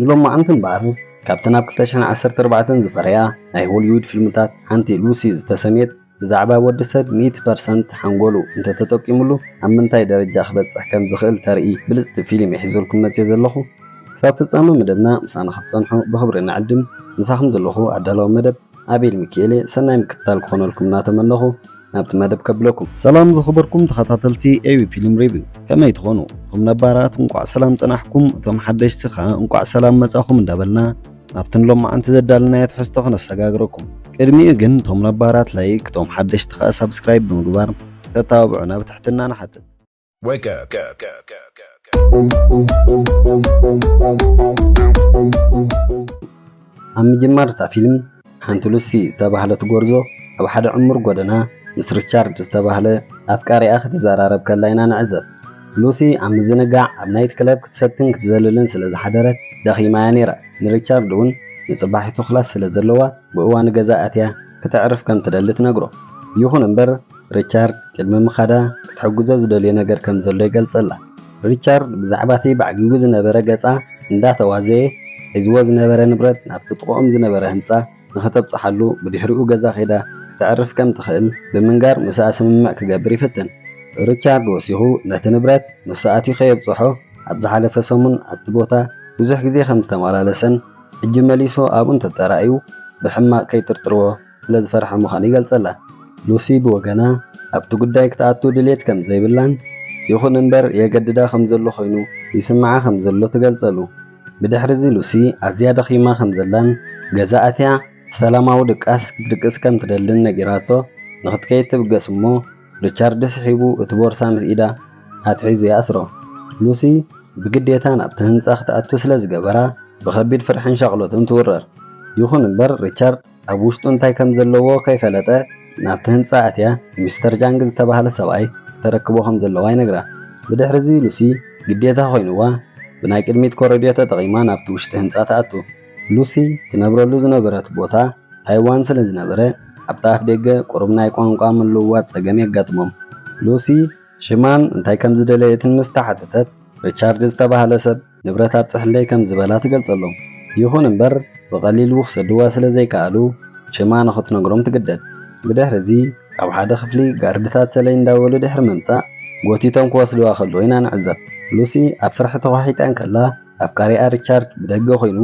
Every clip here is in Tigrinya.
ንሎማዓንቲ እምበኣር፣ ካብተን ኣብ ክልተ ሽሕን ዓሰርተ ኣርባዕተን ዝፈረያ ናይ ሆሊውድ ፊልምታት ሓንቲ ሉሲ ዝተሰምየት፣ ብዛዕባ ወዲ ሰብ ሚእቲ ፐርሰንት ሓንጎሉ እንተተጠቂሙሉ ኣብ ምንታይ ደረጃ ክበጽሕ ከም ዝኽእል ተርኢ ብልጽቲ ፊልም እየ ሒዘልኩም መጽየ ዘለኹ። ክሳብ ፍጻመ መደብና ምሳና ክትጸንሑ ብኽብሪ ንዕድም። ምሳኹም ዘለኹ ኣዳላዊ መደብ ኣቤል ሚኪኤል እየ። ሰናይ ምክትታል ክኾነልኩም እናተመነኹ ናብቲ መደብ ከብለኩም። ሰላም ዝኸበርኩም ተኸታተልቲ ኤቢ ፊልም ሪቪው፣ ከመይ ትኾኑ? እቶም ነባራት እንቋዕ ሰላም ጸናሕኩም፣ እቶም ሓደሽቲ ኸኣ እንቋዕ ሰላም መጻኹም እንዳበልና ናብቲ ንሎማዓንቲ ዘዳለናዮ ትሕዝቶ ክነሰጋግረኩም። ቅድሚኡ ግን እቶም ነባራት ላይክ፣ እቶም ሓደሽቲ ኸኣ ሳብስክራይብ ብምግባር ተተባብዑና ብትሕትና ንሓትት። Wake up. ኣብ ምጅማር እታ ፊልም፣ ሓንቲ ሉሲ ዝተባህለት ጎርዞ ኣብ ሓደ ዕሙር ጎደና ምስ ሪቻርድ ዝተባህለ ኣፍቃሪኣ ክትዘራረብ ከላ ኢና ንዕዘብ። ሉሲ ኣብ ምዝንጋዕ ኣብ ናይት ክለብ ክትሰትን ክትዘልልን ስለ ዝሓደረት ደኺማ እያ ነይራ። ንሪቻርድ እውን ንጽባሒቱ ክላስ ስለ ዘለዋ ብእዋኑ ገዛ ኣትያ ክተዕርፍ ከም ትደሊ ትነግሮ። ይኹን እምበር ሪቻርድ ቅድሚ ምኻዳ ክትሕግዞ ዝደልዮ ነገር ከም ዘሎ ይገልጸላ። ሪቻርድ ብዛዕባ እቲ ባዕጊጉ ዝነበረ ገጻ እንዳተዋዘየ ሒዝዎ ዝነበረ ንብረት ናብቲ ጥቕኦም ዝነበረ ህንጻ ንኽተብጽሓሉ ብድሕሪኡ ገዛ ኸይዳ ክተዕርፍ ከም ትኽእል ብምንጋር ምስኣ ስምምዕ ክገብር ይፍትን። ሪቻርድ ወሲኹ ነቲ ንብረት ንሱ ኣትዩ ከየብጽሖ ኣብ ዝሓለፈ ሰሙን ኣብቲ ቦታ ብዙሕ ግዜ ከም ዝተመላለሰን ሕጂ መሊሱ ኣብኡ እንተተራእዩ ብሕማቕ ከይጥርጥርዎ ስለ ዝፈርሐ ምዃኑ ይገልጸላ። ሉሲ ብወገና ኣብቲ ጉዳይ ክትኣቱ ድሌት ከም ዘይብላን ይኹን እምበር የገድዳ ከም ዘሎ ኮይኑ ይስምዓ ከም ዘሎ ትገልጸሉ። ብድሕሪ እዚ ሉሲ ኣዝያ ደኺማ ከም ዘላን ገዛ ኣትያ ሰላማዊ ድቃስ ክትድቅስ ከም ትደልን ነጊራቶ ንኽትከይድ ትብገስ እሞ ሪቻርድ ስሒቡ እቲ ቦርሳ ምስ ኢዳ ኣትሒዙ ይኣስሮ። ሉሲ ብግዴታ ናብቲ ህንጻ ክትኣቱ ስለ ዝገበራ ብኸቢድ ፍርሕን ሻቕሎትን ትውረር። ይኹን እምበር ሪቻርድ ኣብ ውሽጡ እንታይ ከም ዘለዎ ከይፈለጠ ናብቲ ህንጻ ኣትያ ሚስተር ጃንግ ዝተባህለ ሰብኣይ ተረክቦ ከም ዘለዋ ይነግራ። ብድሕሪ እዚ ሉሲ ግዴታ ኮይንዋ ብናይ ቅድሚት ኮረድዮ ተጠቒማ ናብቲ ውሽጢ ህንጻ ትኣቱ። ሉሲ ትነብረሉ ዝነበረት ቦታ ታይዋን ስለ ዝነበረ ኣብቲ ኣፍ ደገ ቁሩብ ናይ ቋንቋ ምልውዋጥ ጸገም የጋጥሞም። ሉሲ ሽማን እንታይ ከም ዝደለየትን ምስ ተሓተተት ሪቻርድ ዝተባህለ ሰብ ንብረት ኣብጽሕለይ ከም ዝበላ ትገልጸሎም። ይኹን እምበር ብቐሊሉ ክሰድዋ ስለ ዘይከኣሉ ሽማ ንኽትነግሮም ትግደድ። ብድሕሪ እዚ ካብ ሓደ ክፍሊ ጋርድታት ሰለይ እንዳበሉ ድሕሪ ምምጻእ ጎቲቶም ክወስድዋ ከለዉ ኢና ንዕዘብ። ሉሲ ኣብ ፍርሒ ተዃሒጣ እንከላ ኣፍቃሪኣ ሪቻርድ ብደገ ኮይኑ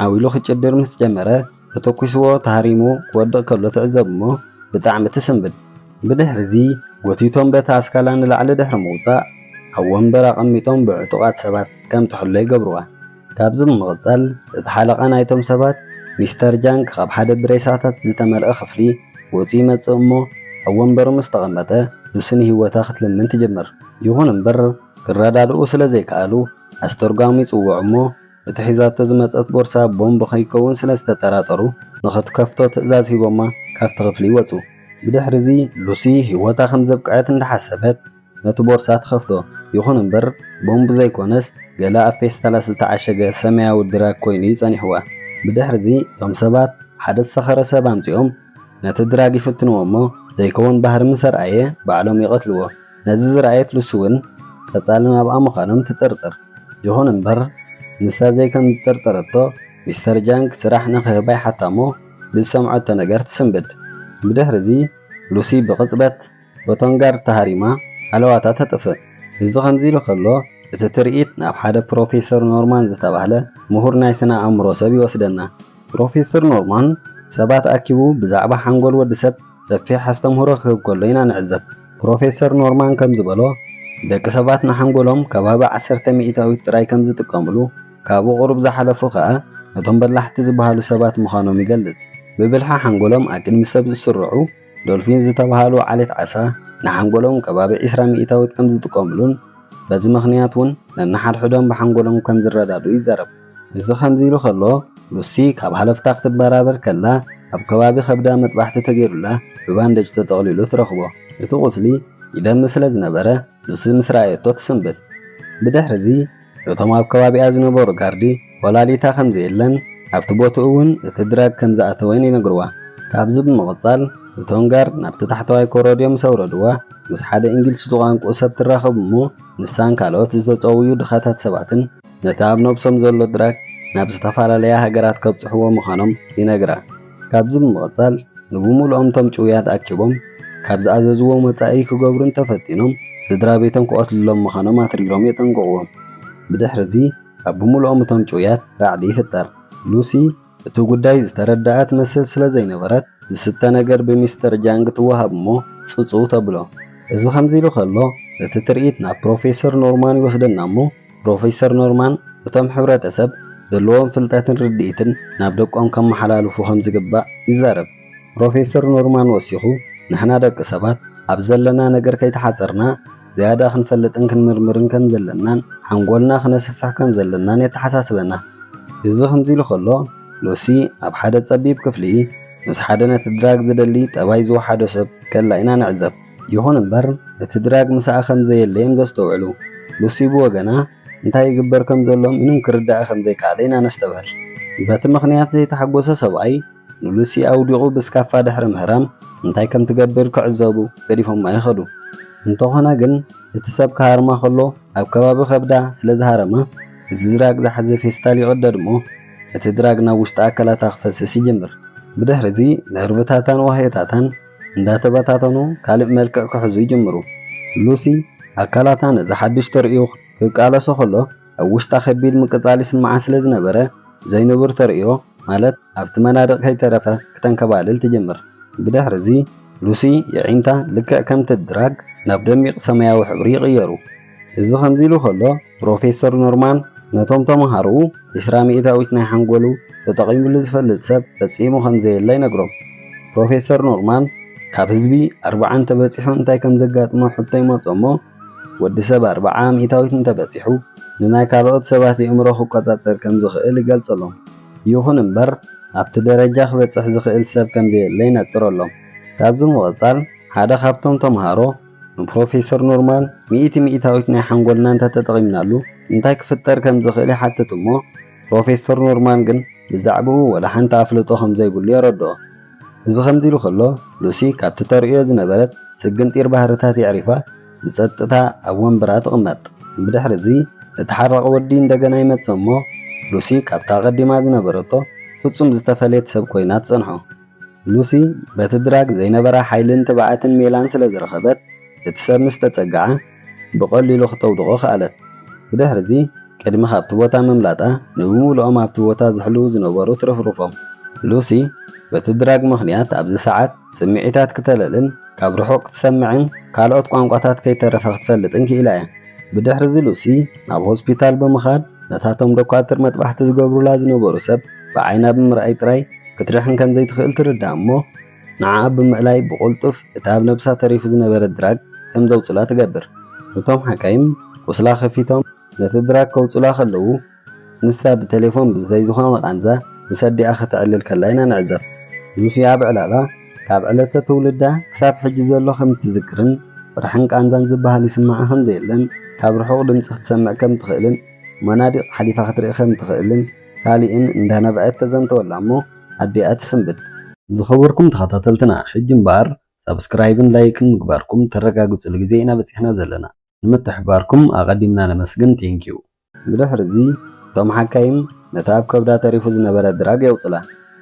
ዓው ኢሉ ክጭድር ምስ ጀመረ ተተኲስዎ ተሃሪሙ ክወድቕ ከሎ ትዕዘብ እሞ ብጣዕሚ ትስንብድ። ብድሕሪ እዚ ጎቲቶም በቲ ኣስካላ ንላዕሊ ድሕሪ ምውጻእ ኣብ ወንበር ኣቐሚጦም ብዕጡቓት ሰባት ከም ትሕሎ ይገብርዋ። ካብዚ ብምቕጻል እቲ ሓለቓ ናይቶም ሰባት ሚስተር ጃንግ ካብ ሓደ ብሬሳታት ዝተመልአ ክፍሊ ወጺኡ ይመጽእ እሞ ኣብ ወንበሩ ምስ ተቐመጠ ሉሲ ንህይወታ ክትልምን ትጅምር። ይኹን እምበር ክረዳድኡ ስለ ዘይከኣሉ ኣስተርጓሚ ይጽውዑ እሞ እቲ ሒዛቶ ዝመጸት ቦርሳ ቦምብ ከይከውን ስለ ዝተጠራጠሩ ንኽትከፍቶ ትእዛዝ ሂቦማ ካብቲ ክፍሊ ይወጹ። ብድሕሪ እዚ ሉሲ ህይወታ ከም ዘብቅዐት እንዳሓሰበት ነቲ ቦርሳ ትኸፍቶ። ይኹን እምበር ቦምብ ዘይኮነስ ገለ ኣብ ፌስታላት ዝተዓሸገ ሰማያዊ ድራግ ኮይኑ እዩ ጸኒሕዋ። ብድሕሪ እዚ እቶም ሰባት ሓደ ዝሰኸረ ሰብ ኣምጺኦም ነቲ ድራግ ይፍትንዎ እሞ ዘይከውን ባህሪ ምስ ኣርኣየ ባዕሎም ይቐትልዎ። ነዚ ዝረኣየት ሉሲ እውን ቀጻሊ ናብኣ ምዃኖም ትጥርጥር። ይኹን እምበር ንሳ ዘይከም ዝጠርጠረቶ ሚስተር ጃንግ ስራሕ ንኽህባ ይሓታ እሞ ብዝሰምዐቶ ነገር ትስንብድ። ብድሕሪ እዚ ሉሲ ብቕጽበት በቶንጋርድ ተሃሪማ ሃለዋታ ተጥፍእ። እዚ ከምዚ ኢሉ ከሎ እቲ ትርኢት ናብ ሓደ ፕሮፌሰር ኖርማን ዝተባህለ ምሁር ናይ ስነ ኣእምሮ ሰብ ይወስደና። ፕሮፌሰር ኖርማን ሰባት ኣኪቡ ብዛዕባ ሓንጎል ወዲ ሰብ ሰፊሕ ኣስተምህሮ ክህብ ከሎ ኢና ንዕዘብ። ፕሮፌሰር ኖርማን ከም ዝበሎ ደቂ ሰባት ንሓንጎሎም ከባቢ ዓሰርተ ሚእታዊት ጥራይ ከም ዝጥቀምሉ ካብኡ ቁሩብ ዝሓለፉ ከኣ ነቶም በላሕቲ ዝበሃሉ ሰባት ምዃኖም ይገልጽ። ብብልሒ ሓንጎሎም ኣቅድሚ ሰብ ዝስርዑ ዶልፊን ዝተባሃሉ ዓሌት ዓሳ ንሓንጎሎም ከባቢ ዕስራ ሚእታዊት ከም ዝጥቀምሉን በዚ ምኽንያት እውን ነንሓድሕዶም ብሓንጎሎም ከም ዝረዳድኡ ይዛረብ። እዚ ከምዚ ኢሉ ከሎ ሉሲ ካብ ሃለፍታ ክትበራበር ከላ ኣብ ከባቢ ከብዳ መጥባሕቲ ተገይሩላ ብባንደጅ ተጠቕሊሉ ትረኽቦ። እቲ ቁስሊ ይደሚ ስለ ዝነበረ ሉሲ ምስ ረኣየቶ ትስንብድ። ብድሕሪ እዚ እቶም ኣብ ከባቢኣ ዝነበሩ ጋርዲ ወላዲታ ከም ዘየለን ኣብቲ ቦትኡ እውን እቲ ድራግ ከም ዝኣተወን ይነግርዋ። ካብዚ ብምቕጻል እቶም ጋርድ ናብቲ ታሕተዋይ ኮረድዮ ምስ ኣውረድዋ ምስ ሓደ እንግሊዝ ዝቋንቁ ሰብ ትራኸብ እሞ ንሳን ካልኦት ዝተጨውዩ ድኻታት ሰባትን ነቲ ኣብ ነብሶም ዘሎ ድራግ ናብ ዝተፈላለያ ሃገራት ከብጽሕዎ ምዃኖም ይነግራ። ካብዚ ብምቕጻል ንብምሉኦም እቶም ጭውያት ኣኪቦም ካብ ዝኣዘዝዎም ወጻኢ ክገብሩ እንተፈቲኖም ስድራ ቤቶም ክቐትልሎም ምዃኖም ኣትሪሮም የጠንቅቕዎም። ብድሕርዚ ኣብ ብምሉኦም እቶም ጭውያት ራዕዲ ይፍጠር። ሉሲ እቲ ጉዳይ ዝተረድኣ ትመስል ስለ ዘይነበረት ዝስተ ነገር ብሚስተር ጃንግ ትወሃብ እሞ ጽጽው ተብሎ። እዚ ከምዚ ኢሉ ከሎ እቲ ትርኢት ናብ ፕሮፌሰር ኖርማን ይወስደና እሞ ፕሮፌሰር ኖርማን እቶም ሕብረተሰብ ዘለዎም ፍልጠትን ርድኢትን ናብ ደቆም ከመሓላልፉ ከም ዝግባእ ይዛረብ። ፕሮፌሰር ኖርማን ወሲኹ ንሕና ደቂ ሰባት ኣብ ዘለና ነገር ከይተሓጸርና ዝያዳ ክንፈልጥን ክንምርምርን ከም ዘለናን ሓንጎልና ክነስፍሕ ከም ዘለናን የተሓሳስበና። እዚ ከምዚ ኢሉ ከሎ ሉሲ ኣብ ሓደ ጸቢብ ክፍሊ ምስ ሓደ ነቲ ድራግ ዝደሊ ጠባይ ዝወሓዶ ሰብ ከላ ኢና ንዕዘብ። ይኹን እምበር እቲ ድራግ ምሳኣ ከም ዘየለ እዮም ዘስተውዕሉ። ሉሲ ብወገና እንታይ ይግበር ከም ዘሎ ምንም ክርዳኣ ከም ዘይከኣለ ኢና ነስተብህል። በቲ ምኽንያት ዘይተሓጎሰ ሰብኣይ ንሉሲ ኣውዲቑ ብስካፋ ድሕሪ ምህራም እንታይ ከም ትገብር ክዕዘቡ ገዲፎማ ይኸዱ። እንተኾነ ግን እቲ ሰብ ክሃርማ ከሎ ኣብ ከባቢ ከብዳ ስለ ዝሃረማ እቲ ድራግ ዝሓዘ ፌስታል ይቕደድ እሞ እቲ ድራግ ናብ ውሽጢ ኣካላታ ክፈስስ ይጅምር። ብድሕሪ እዚ ነርቭታታን ዋህዮታታን እንዳተበታተኑ ካልእ መልክዕ ክሕዙ ይጅምሩ። ሉሲ ኣካላታ ነዚ ሓድሽ ተርእዮ ክቃለሶ ከሎ ኣብ ውሽጣ ከቢድ ምቅጻል ይስምዓ ስለ ዝነበረ ዘይንቡር ተርእዮ ማለት ኣብቲ መናድቕ ከይተረፈ ክተንከባልል ትጅምር። ብድሕሪ እዚ ሉሲ የዒንታ ልክዕ ከምቲ ድራግ ናብ ደሚቕ ሰማያዊ ሕብሪ ይቕየሩ። እዚ ከምዚ ኢሉ ከሎ ፕሮፌሰር ኖርማን ነቶም ተምሃሮኡ ዕስራ ሚእታዊት ናይ ሓንጎሉ ተጠቒሙሉ ዝፈልጥ ሰብ ፈጺሙ ከም ዘየለ ይነግሮም። ፕሮፌሰር ኖርማን ካብ ህዝቢ ኣርብዓ እንተበጺሑ እንታይ ከም ዘጋጥሞ ሕቶ ይመጾ እሞ ወዲ ሰብ ኣርብዓ ሚእታዊት እንተበጺሑ ንናይ ካልኦት ሰባት የእምሮ ክቆጻጸር ከም ዝኽእል ይገልጸሎም። ይኹን እምበር ኣብቲ ደረጃ ክበጽሕ ዝኽእል ሰብ ከም ዘየለ ይነጽረሎም። ካብዚ ምቕጻል ሓደ ካብቶም ተምሃሮ ንፕሮፌሰር ኖርማን ሚእቲ ሚእታዊት ናይ ሓንጎልና እንተተጠቒምናሉ እንታይ ክፍጠር ከም ዝኽእል ይሓትት እሞ ፕሮፌሰር ኖርማን ግን ብዛዕባኡ ወላ ሓንቲ ኣፍልጦ ከም ዘይብሉ የረድኦ። እዚ ከምዚ ኢሉ ከሎ ሉሲ ካብቲ ተርእዮ ዝነበረት ስግንጢር ባህርታት የዕሪፋ ብጸጥታ ኣብ ወንበራ ትቕመጥ። ብድሕሪ እዚ እቲ ሓራቒ ወዲ እንደገና ይመጽእ እሞ ሉሲ ካብታ ኣቐዲማ ዝነበረቶ ፍጹም ዝተፈለየት ሰብ ኮይና ትጸንሖ። ሉሲ በቲ ድራግ ዘይነበራ ሓይልን ትብዓትን ሜላን ስለ ዝረኸበት እቲ ሰብ ምስ ተጸግዓ ብቐሊሉ ክተውድቖ ከኣለት። ብድሕሪ እዚ ቅድሚ ካብቲ ቦታ ምምላጣ ንብምሉኦም ኣብቲ ቦታ ዝሕልዉ ዝነበሩ ትርፍርፎም። ሉሲ በቲ ድራግ ምኽንያት ኣብዚ ሰዓት ስምዒታት ክተለልን ካብ ርሑቕ ክትሰምዕን ካልኦት ቋንቋታት ከይተረፈ ክትፈልጥን ክኢላ እያ። ብድሕሪ እዚ ሉሲ ናብ ሆስፒታል ብምኻድ ነታቶም ዶኳትር መጥባሕቲ ዝገብሩላ ዝነበሩ ሰብ ብዓይና ብምርኣይ ጥራይ ክትድሕን ከም ዘይትኽእል ትርዳእ እሞ ንዓኣ ብምእላይ ብቕልጡፍ እቲ ኣብ ነብሳ ተሪፉ ዝነበረ ድራግ ከም ዘውጽላ ትገብር። እቶም ሓካይም ቁስላ ከፊቶም ነቲ ድራግ ከውጽላ ከለዉ ንሳ ብቴሌፎን ብዘይ ዝኾነ ቃንዛ ምስ ኣዲኣ ከተዕልል ከላ ኢና ንዕዘብ። ሉሲ ኣብ ዕላላ ካብ ዕለተ ትውልዳ ክሳብ ሕጂ ዘሎ ከም እትዝክርን ፍርሕን ቃንዛን ዝበሃል ይስምዓ ከም ዘየለን ካብ ርሑቕ ድምጺ ክትሰምዕ ከም ትኽእልን መናድቕ ሓሊፋ ክትርኢ ከም ትኽእልን ካሊእን እንዳነብዐት ተዘንተወላ እሞ ኣዲኣ ትስንብድ። ዝኸበርኩም ተኸታተልትና ሕጂ እምበኣር ሳብስክራይብን ላይክን ምግባርኩም ተረጋግጹሉ ግዜ ኢና በጺሕና ዘለና። ንምትሕብባርኩም ኣቐዲምና ነመስግን። Thank you። ብድሕሪ እዚ እቶም ሓካይም ነቲ ኣብ ከብዳ ተሪፉ ዝነበረ ድራግ የውጽላ።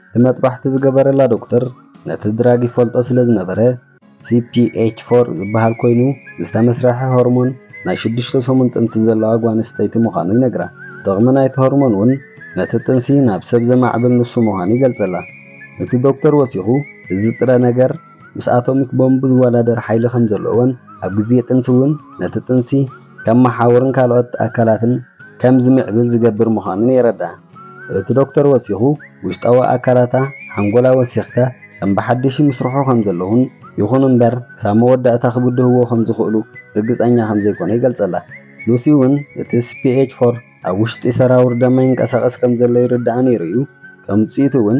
እቲ መጥባሕቲ ዝገበረላ ዶክተር ነቲ ድራግ ይፈልጦ ስለ ዝነበረ C P H four ዝበሃል ኮይኑ ዝተመስረሐ ሆርሞን ናይ ሽዱሽተ ሰሙን ጥንሲ ዘለዋ ጓል ኣንስተይቲ ምዃኑ ይነግራ። ጥቕሚ ናይቲ ሆርሞን እውን ነቲ ጥንሲ ናብ ሰብ ዘማዕብል ንሱ ምዃኑ ይገልጸላ። እቲ ዶክተር ወሲኹ እዚ ጥረ ነገር ምስ ኣቶሚክ ቦምብ ዝወዳደር ሓይሊ ከም ዘለዎን ኣብ ግዜ ጥንሲ እውን ነቲ ጥንሲ ከም መሓውርን ካልኦት ኣካላትን ከም ዝምዕብል ዝገብር ምዃኑን የረድኣ። እቲ ዶክተር ወሲኹ ውሽጣዊ ኣካላታ ሓንጎላ ወሲኽካ ከም ብሓድሽ ይምስርሑ ከም ዘለዉን ይኹን እምበር ክሳብ መወዳእታ ክብድህዎ ከም ዝኽእሉ ርግጸኛ ከም ዘይኮነ ይገልጸላ። ሉሲ እውን እቲ C P H four ኣብ ውሽጢ ሰራውር ደማ ይንቀሳቐስ ከም ዘሎ ይርድኣ ነይሩ እዩ። ከም ውጽኢቱ እውን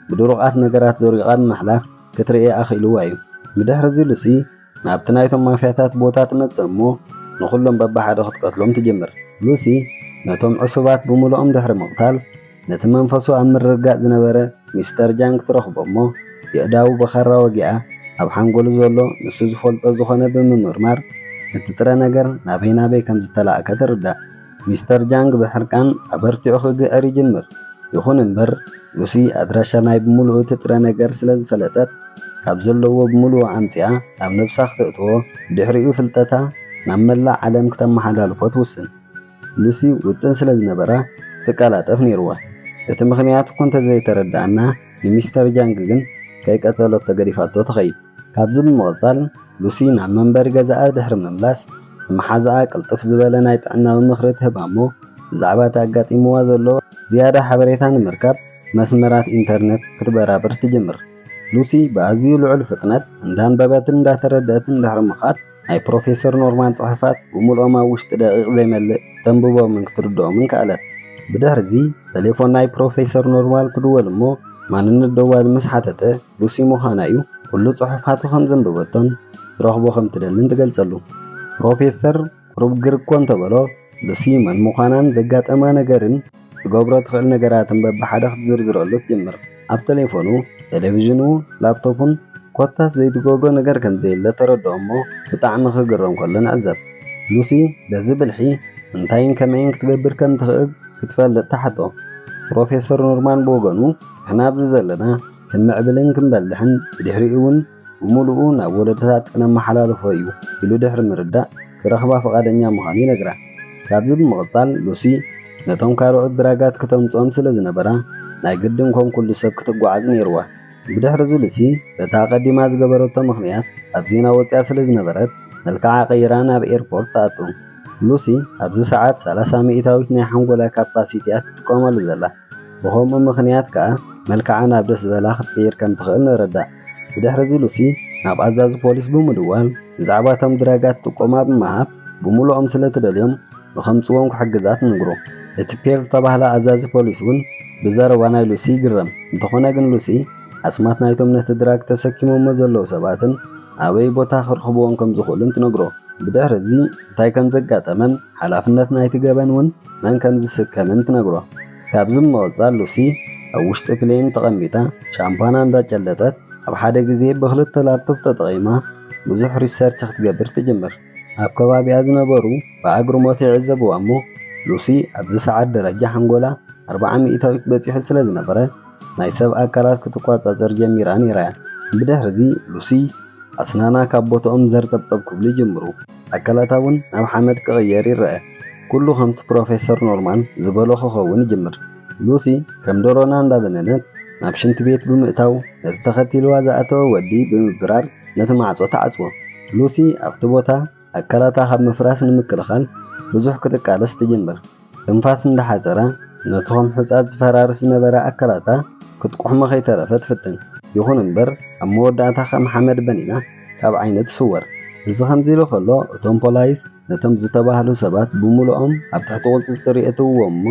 ብድሩቓት ነገራት ዘሪቓ ብምሕላፍ ክትርኢ ኣኽኢልዋ እዩ። ብድሕሪ እዚ ሉሲ ናብቲ ናይቶም ማፍያታት ቦታ ትመጽእ እሞ ንኹሎም በብሓደ ክትቀትሎም ትጅምር። ሉሲ ነቶም ዕሱባት ብምሉኦም ድሕሪ ምቕታል ነቲ መንፈሱ ኣብ ምርግጋእ ዝነበረ ሚስተር ጃንግ ትረኽቦ እሞ የእዳዉ ብኻራ ወጊኣ ኣብ ሓንጎሉ ዘሎ ንሱ ዝፈልጦ ዝኾነ ብምምርማር እቲ ጥረ ነገር ናበይ ናበይ ከም ዝተላእከ ትርዳእ። ሚስተር ጃንግ ብሕርቃን ኣበርቲዑ ክግዕር ይጅምር። ይኹን እምበር፣ ሉሲ ኣድራሻ ናይ ብምሉኡ እቲ ጥረ ነገር ስለ ዝፈለጠት፣ ካብ ዘለዎ ብምሉኡ ኣምጺኣ ናብ ነብሳ ክተእትዎ፣ ድሕሪኡ ፍልጠታ ናብ መላእ ዓለም ክተመሓላልፎ ትውስን። ሉሲ ውጥን ስለ ዝነበራ ክትቀላጠፍ ነይርዋ። እቲ ምኽንያት እኮ እንተዘይተረድኣና፣ ንሚስተር ጃንግ ግን ከይቀተለቶ ገዲፋቶ ትኸይድ። ካብዚ ብምቕጻል፣ ሉሲ ናብ መንበሪ ገዛኣ ድሕሪ ምምላስ፣ ንመሓዛኣ ቅልጥፍ ዝበለ ናይ ጥዕናዊ ምኽሪ ትህባ እሞ፣ ብዛዕባ እቲ ኣጋጢምዋ ዘሎ ዝያዳ ሓበሬታ ንምርካብ መስመራት ኢንተርነት ክትበራብር ትጅምር። ሉሲ ብኣዝዩ ልዑል ፍጥነት እንዳንበበትን እንዳተረድአትን ድሕሪ ምኻድ፣ ናይ ፕሮፌሰር ኖርማን ጽሑፋት ብምልኦም ኣብ ውሽጢ ደቂቕ ዘይመልእ ከተንብቦምን ክትርድኦምን ከኣለት። ብድሕርዚ፣ ተሌፎን ናይ ፕሮፌሰር ኖርማን ትድወል እሞ፣ ማንነት ደዋሊ ምስ ሓተተ፣ ሉሲ ምዃና እዩ። ኩሉ ጽሑፋቱ ከም ዘንበበቶን ትረኽቦ ከም ትደልን ትገልጸሉ። ፕሮፌሰር ቁሩብ ግር እኮ እንተበሎ፣ ሉሲ መን ምዃናን ዘጋጠማ ነገርን ትገብሮ ትኽእል ነገራትን በብሓደ ክትዝርዝረሉ ትጅምር። ኣብ ተሌፎኑ፣ ቴሌቪዥኑ፣ ላፕቶፑን ኮታስ ዘይትገብሮ ነገር ከም ዘየለ ተረድኦ እሞ፣ ብጣዕሚ ክግረም ከሎ ንዕዘብ። ሉሲ በዚ ብልሒ እንታይን ከመይን ክትገብር ከም ትኽእል ክትፈልጥ ትሓቶ። ፕሮፌሰር ኖርማን ብወገኑ፣ ንሕና ኣብዚ ዘለና ክንምዕብልን ክንበልሕን፣ ብድሕሪኡ እውን ብምሉኡ ናብ ወለዶታት ክነመሓላልፎ እዩ ኢሉ ድሕሪ ምርዳእ፣ ክረኽባ ፍቓደኛ ምዃኑ ይነግራ። ካብዚ ብምቕጻል፣ ሉሲ ነቶም ካልኦት ድራጋት ክተምጽኦም ስለ ዝነበራ፣ ናይ ግድን ከም ኩሉ ሰብ ክትጓዓዝ ነይርዋ። ብድሕሪ እዚ ሉሲ በታ ኣቐዲማ ዝገበረቶ ምኽንያት ኣብ ዜና ወጺኣ ስለ ዝነበረት፣ መልክዓ ቀይራ ናብ ኤርፖርት ትኣቱ። ሉሲ ኣብዚ ሰዓት ሰላሳ ሚእታዊት ናይ ሓንጎላ ካፓሲቲ እያ ትጥቀመሉ ዘላ። ብኸምኡ ምኽንያት ከኣ መልክዓ ናብ ደስ ዝበላ ክትቅይር ከም ትኽእል ንርዳእ። ብድሕሪ እዚ ሉሲ ናብ ኣዛዚ ፖሊስ ብምድዋል ብዛዕባ እቶም ድራጋት ጥቆማ ብምሃብ ብምሉኦም ስለ ትደልዮም ንኸምጽዎም ክሕግዛ ትነግሮ። እቲ ፒየር ዝተባህለ ኣዛዚ ፖሊስ እውን ብዘረባ ናይ ሉሲ ይግረም። እንተኾነ ግን ሉሲ ኣስማት ናይቶም ነቲ ድራግ ተሰኪሞሞ ዘለዉ ሰባትን ኣበይ ቦታ ክረኽብዎም ከም ዝኽእሉን ትነግሮ። ብድሕሪ እዚ እንታይ ከም ዘጋጠመን ሓላፍነት ናይቲ ገበን እውን መን ከም ዝስከምን ትነግሮ። ካብዚ ብምቕጻል ሉሲ ኣብ ውሽጢ ፕሌን ተቐሚጣ ሻምፓና እንዳጨለጠት ኣብ ሓደ ግዜ ብኽልተ ላፕቶፕ ተጠቒማ ብዙሕ ሪሰርች ክትገብር ትጅምር። ኣብ ከባቢኣ ዝነበሩ ብኣግርሞት ይዕዘብዋ እሞ ሉሲ ኣብዚ ሰዓት ደረጃ ሓንጎላ ኣርብዓ ሚእታዊት በጺሑ ስለ ዝነበረ ናይ ሰብ ኣካላት ክትቆጻጸር ጀሚራ ነይራ እያ። ብድሕሪ እዚ ሉሲ ኣስናና ካብ ቦታኦም ዘርጠብጠብ ክብሉ ይጅምሩ። ኣካላታ እውን ናብ ሓመድ ክቕየር ይረአ። ኩሉ ከምቲ ፕሮፌሰር ኖርማን ዝበሎ ክኸውን ይጅምር። ሉሲ ከም ደሮና እንዳበነነት ናብ ሽንቲ ቤት ብምእታው ነቲ ተኸቲልዋ ዝኣተወ ወዲ ብምብራር ነቲ ማዕጾ ትዓጽዎ። ሉሲ ኣብቲ ቦታ ኣካላታ ካብ ምፍራስ ንምክልኻል ብዙሕ ክትቃለስ ትጅምር። ትንፋስ እንዳሓጸራ ነቲ ከም ሑጻ ዝፈራርስ ዝነበረ ኣካላታ ክትቁሕሞ ከይተረፈ ትፍትን። ይኹን እምበር ኣብ መወዳእታ ከም ሓመድ በኒና ካብ ዓይኒ ትስወር። እዚ ከምዚ ኢሉ ከሎ እቶም ፖላይስ ነቶም ዝተባህሉ ሰባት ብምሉኦም ኣብ ትሕቲ ቁጽጽር የእትውዎም እሞ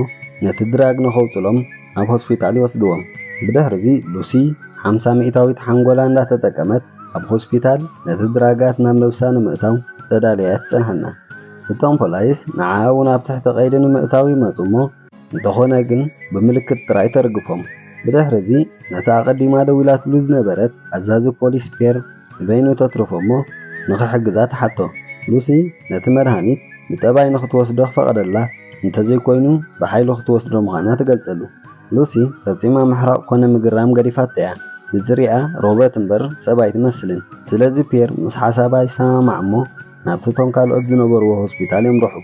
ነቲ ድራግ ንኸውጽሎም ናብ ሆስፒታል ይወስድዎም። ብድሕሪ እዚ ሉሲ ሓምሳ ሚእታዊት ሓንጎላ እንዳተጠቀመት ኣብ ሆስፒታል ነቲ ድራጋት ናብ ነብሳ ንምእታው ተዳልያ እያ ትጸንሐና። እቶም ፖላይስ ንዓኣ እውን ኣብ ትሕቲ ቀይዲ ንምእታው ይመጹ እሞ እንተኾነ ግን ብምልክት ጥራይ ተርግፎም። ብድሕሪ እዚ ነቲ ኣቐዲማ ደዊላትሉ ዝነበረት ኣዛዚ ፖሊስ ፔር ንበይኑ ተትርፎ እሞ ንኽሕግዛ ትሓቶ። ሉሲ ነቲ መድሃኒት ብጠባይ ንኽትወስዶ ክፈቕደላ እንተዘይኮይኑ ብሓይሉ ክትወስዶ ምዃና ትገልጸሉ። ሉሲ ፈጺማ ምሕራቕ ኮነ ምግራም ገዲፋቶ እያ። ንዝሪኣ ሮቦት እምበር ሰብ ኣይትመስልን። ስለዚ ፒየር ምስ ሓሳባ ይሰማማዕ እሞ ናብቲ እቶም ካልኦት ዝነበርዎ ሆስፒታል የምርሑ።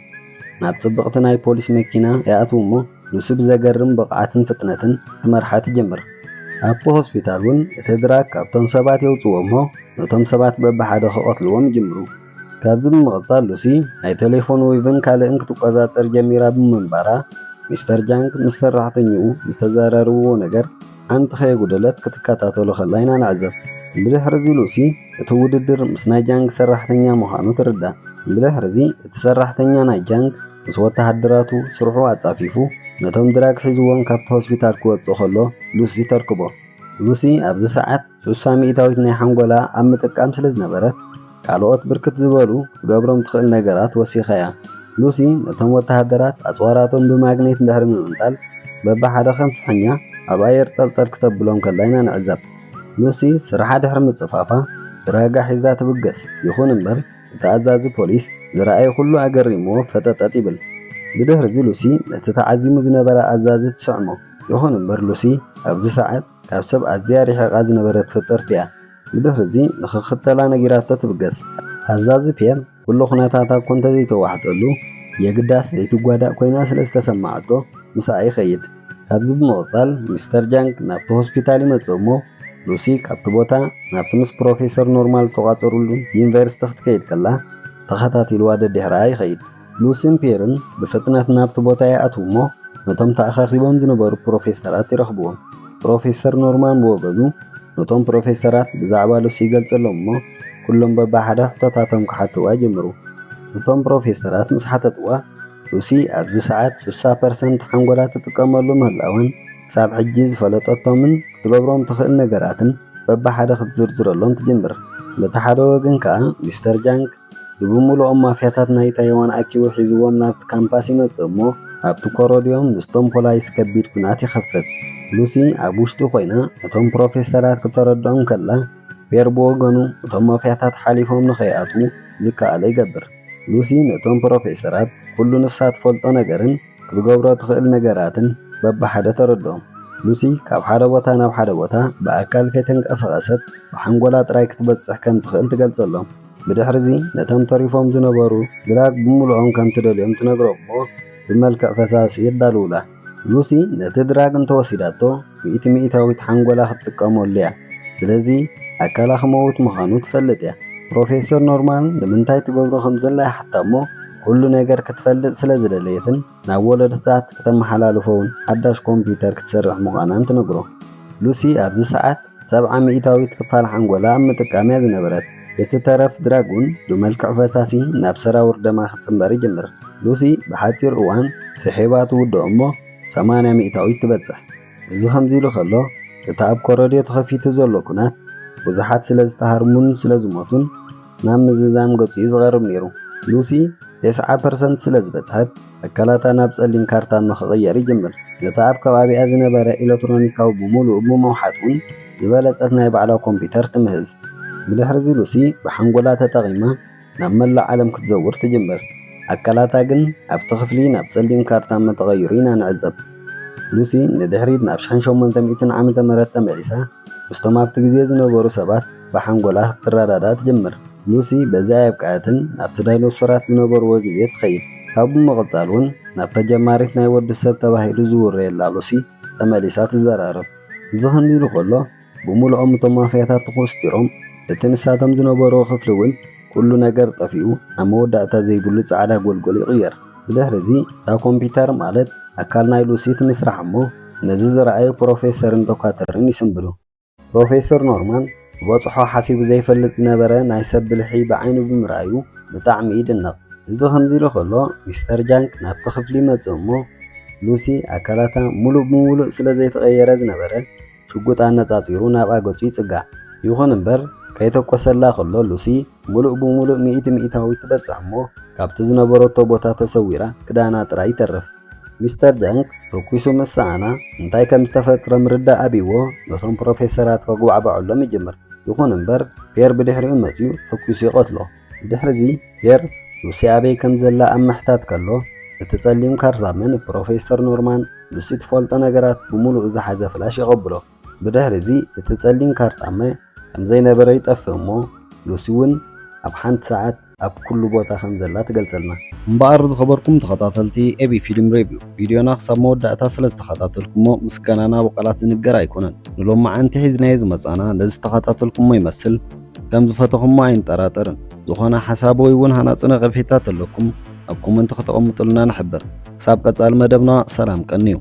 ናብ ጽብቕቲ ናይ ፖሊስ መኪና ይኣትዉ እሞ ሉሲ ብዘገርም ብቕዓትን ፍጥነትን ክትመርሓ ትጅምር። ኣብቲ ሆስፒታል እውን እቲ ድራግ ካብቶም ሰባት የውጽዎ እሞ ነቶም ሰባት በብሓደ ክቐትልዎም ይጅምሩ። ካብዚ ብምቕጻል ሉሲ ናይ ቴሌፎን ዌቭን ካልእን ክትቆጻጸር ጀሚራ ብምንባራ፣ ሚስተር ጃንግ ምስ ሰራሕተኛኡ ዝተዘራረብዎ ነገር ሓንቲ ከየጉደለት ክትከታተሎ ከላ ኢና ንዕዘብ። ብድሕሪ እዚ ሉሲ እቲ ውድድር ምስ ናይ ጃንግ ሰራሕተኛ ምዃኑ ትርዳእ። ብድሕሪ እዚ እቲ ሰራሕተኛ ናይ ጃንግ ምስ ወተሃደራቱ ስርሑ ኣጻፊፉ ነቶም ድራግ ሒዝዎም ካብቲ ሆስፒታል ክወጽእ ከሎ ሉሲ ተርክቦ። ሉሲ ኣብዚ ሰዓት ሱሳ ሚእታዊት ናይ ሓንጎላ ኣብ ምጥቃም ስለ ዝነበረት፣ ካልኦት ብርክት ዝበሉ ክትገብሮም ትኽእል ነገራት ወሲኻ እያ። ሉሲ ነቶም ወተሃደራት ኣጽዋራቶም ብማግኔት ድሕሪ ምምንጣል፣ በብሓደ ከም ፍሕኛ ኣብ ኣየር ጠልጠል ክተብሎም ከላ ኢና ንዕዘብ። ሉሲ ስርሓ ድሕሪ ምጽፋፋ፣ ድራጋ ሒዛ ትብገስ። ይኹን እምበር፣ እቲ ኣዛዚ ፖሊስ ዝረኣየ ኩሉ ኣገሪምዎ ፈጠጠጥ ይብል። ብድሕሪ እዚ ሉሲ ነቲ ተዓዚሙ ዝነበረ ኣዛዚ ትስዕሞ። ይኹን እምበር ሉሲ ኣብዚ ሰዓት ካብ ሰብ ኣዝያ ርሒቓ ዝነበረት ፍጥርቲ እያ። ብድሕሪ እዚ ንኽኽተላ ነጊራቶ ትብገስ። ኣዛዚ ፒየር ኩሉ ኩነታታ እኮ እንተዘይተዋሕጠሉ፣ የግዳስ ዘይትጓዳእ ኮይና ስለ ዝተሰማዓቶ ምስኣ ይኸይድ። ካብዚ ብምቕጻል ሚስተር ጃንግ ናብቲ ሆስፒታል ይመጽእ እሞ፣ ሉሲ ካብቲ ቦታ ናብቲ ምስ ፕሮፌሰር ኖርማል ዝተቋጸሩሉ ዩኒቨርሲቲ ክትከይድ ከላ ተኸታቲልዋ ደድሕራ ይኸይድ። ሉሲን ፒየርን ብፍጥነት ናብቲ ቦታ ይኣትዉ እሞ፣ ነቶም ተኣኻኺቦም ዝነበሩ ፕሮፌሰራት ይረኽብዎም። ፕሮፌሰር ኖርማን ብወገኑ ነቶም ፕሮፌሰራት ብዛዕባ ሉሲ ይገልጸሎም እሞ፣ ኩሎም በብሓደ ሕቶታቶም ክሓትዋ ይጅምሩ። እቶም ፕሮፌሰራት ምስ ሓተትዋ፣ ሉሲ ኣብዚ ሰዓት ስሳ ፐርሰንት ሓንጎላ ትጥቀመሉ ምህላዋን ክሳብ ሕጂ ዝፈለጠቶምን ክትገብሮም ትኽእል ነገራትን በብሓደ ክትዝርዝረሎም ትጅምር። በቲ ሓደ ወገን ከኣ ሚስተር ጃንግ ብብምልኦም ማፍያታት ናይ ታይዋን ኣኪቡ ሒዝዎም ናብቲ ካምፓስ ይመጽእ እሞ፣ ኣብቲ ኮረድዮም ምስቶም ፖላይስ ከቢድ ኩናት ይኸፍት። ሉሲ ኣብ ውሽጢ ኮይና ነቶም ፕሮፌሰራት ክተረድኦም ከላ፣ ፒየር ብወገኑ እቶም ማፍያታት ሓሊፎም ንኸይኣትዉ ዝከኣሎ ይገብር። ሉሲ ነቶም ፕሮፌሰራት ኩሉ ንሳ ትፈልጦ ነገርን ክትገብሮ ትኽእል ነገራትን በብሓደ ተረድኦም። ሉሲ ካብ ሓደ ቦታ ናብ ሓደ ቦታ ብኣካል ከይተንቀሳቐሰት ብሓንጎላ ጥራይ ክትበጽሕ ከም ትኽእል ትገልጸሎም። ብድሕርዚ ነቶም ተሪፎም ዝነበሩ ድራግ ብምልኦም ከም ትደልዮም ትነግሮም እሞ ብመልክዕ ፈሳሲ የዳልውላ። ሉሲ ነቲ ድራግ እንተወሲዳቶ ሚእቲ ሚእታዊት ሓንጎላ ክትጥቀመሉ እያ። ስለዚ ኣካላ ክመውት ምዃኑ ትፈልጥ እያ። ፕሮፌሰር ኖርማን ንምንታይ ትገብሮ ከም ዘላ ይሓታ እሞ ኩሉ ነገር ክትፈልጥ ስለ ዝደለየትን ናብ ወለዶታት ከተመሓላልፎ እውን ሓዳሽ ኮምፒውተር ክትሰርሕ ምዃናን ትነግሮ። ሉሲ ኣብዚ ሰዓት ሰብዓ ሚእታዊት ክፋል ሓንጎላ ኣብ ምጥቃም እያ ዝነበረት። እቲ ተረፍ ድራግ እውን ብመልክዕ ፈሳሲ ናብ ሰራውር ደማ ክጽንበር ይጅምር። ሉሲ ብሓጺር እዋን ስሒባ ትውድኦ እሞ ሰማንያ ሚእታዊት ትበጽሕ። እዚ ከምዚ ኢሉ ከሎ፣ እቲ ኣብ ኮረድዮ ተኸፊቱ ዘሎ ኩናት ብዙሓት ስለ ዝተሃርሙን ስለ ዝሞቱን ናብ ምዝዛም ገጹ እዩ ዝቐርብ ነይሩ። ሉሲ ተስዓ ፐርሰንት ስለ ዝበጽሐት፣ ኣካላታ ናብ ጸሊም ካርታመ ክቕየር ይጅምር። ነቲ ኣብ ከባቢኣ ዝነበረ ኤሌክትሮኒካዊ ብምሉኡ ብምውሓጥ እውን ዝበለጸት ናይ ባዕላ ኮምፒውተር ትምህዝ። ብድሕሪ እዚ ሉሲ ብሓንጎላ ተጠቒማ ናብ መላእ ዓለም ክትዘውር ትጅምር። ኣካላታ ግን ኣብቲ ክፍሊ ናብ ጸሊም ካርታመ ተቐይሩ ኢና ንዕዘብ። ሉሲ ንድሕሪት ናብ ሽሕን ሸሞንተ ሚእትን ዓመተ ምህረት ተመሊሳ፣ ምስቶም ኣብቲ ግዜ ዝነበሩ ሰባት ብሓንጎላ ክትረዳዳእ ትጅምር። ሉሲ በዚ ኣየብቅዐትን ናብቲ ዳይኖሶራት ዝነበርዎ ግዜ ትኸይድ። ካብኡ ብምቕጻል እውን ናብታ ጀማሪት ናይ ወዲ ሰብ ተባሂሉ ዝውረየላ ሉሲ ተመሊሳ ትዘራረብ። እዚ ከምዚ ኢሉ ከሎ፣ ብምሉኦም እቶም ማፍያታት ተኾስቲሮም፣ እቲ ንሳቶም ዝነበርዎ ክፍሊ እውን ኩሉ ነገር ጠፊኡ ናብ መወዳእታ ዘይብሉ ጻዕዳ ጎልጎል ይቕየር። ብድሕሪ እዚ እታ ኮምፒውተር ማለት ኣካል ናይ ሉሲ ትምስራሕ እሞ፣ ነዚ ዝረኣዩ ፕሮፌሰርን ዶካተርን ይስንብዱ። ፕሮፌሰር ኖርማን ዝበጽሖ ሓሲቡ ዘይፈልጥ ዝነበረ ናይ ሰብ ብልሒ ብዓይኑ ብምርኣዩ ብጣዕሚ ይድነቕ። እዚ ከምዚ ኢሉ ከሎ፣ ሚስተር ጃንግ ናብቲ ክፍሊ ይመጽእ እሞ፣ ሉሲ ኣካላታ ሙሉእ ብሙሉእ ስለ ዘይተቐየረ ዝነበረ ሽጉጥ ኣነጻጺሩ ናብኣ ገጹ ይጽጋዕ። ይኹን እምበር፣ ከይተኮሰላ ከሎ ሉሲ ሙሉእ ብሙሉእ ሚእቲ ሚእታዊት ትበጽሕ እሞ፣ ካብቲ ዝነበረቶ ቦታ ተሰዊራ ክዳና ጥራይ ይተርፍ። ሚስተር ጃንግ ተኲሱ ምስ ሰኣና፣ እንታይ ከም ዝተፈጥረ ምርዳእ ኣብይዎ፣ ነቶም ፕሮፌሰራት ከጉባዕብዐሎም ይጅምር። ይኹን እምበር፣ ፒየር ብድሕሪኡ መጺኡ ተኲሱ ይቐትሎ። ብድሕሪ እዚ፣ ፒየር ሉሲ ኣበይ ከም ዘላ ኣብ ምሕታት ከሎ፣ እቲ ጸሊም ካርታመ ንፕሮፌሰር ኖርማን ሉሲ ትፈልጦ ነገራት ብምሉኡ ዝሓዘ ፍላሽ የቐብሎ። ብድሕሪ እዚ፣ እቲ ጸሊም ካርታመ ከም ዘይነበረ ይጠፍእ እሞ፣ ሉሲ እውን ኣብ ሓንቲ ሰዓት ኣብ ኩሉ ቦታ ከም ዘላ ትገልጸልና። እምበኣር ዝኸበርኩም ተኸታተልቲ ኤቢ ፊልም ሬቪው፣ ቪድዮና ክሳብ መወዳእታ ስለ ዝተኸታተልኩሞ ምስጋናና ብቓላት ዝንገር ኣይኮነን። ንሎማዓንቲ ሒዝናዮ ዝመጻና ነዚ ዝተኸታተልኩሞ ይመስል። ከም ዝፈተኹሞ ኣይንጠራጠርን። ዝኾነ ሓሳብ ወይ እውን ሃናጺ ነቐፌታ ተለኩም ኣብ ኮመንት ከተቐምጡልና ንሕብር። ክሳብ ቀጻሊ መደብና ሰላም ቀንዩ።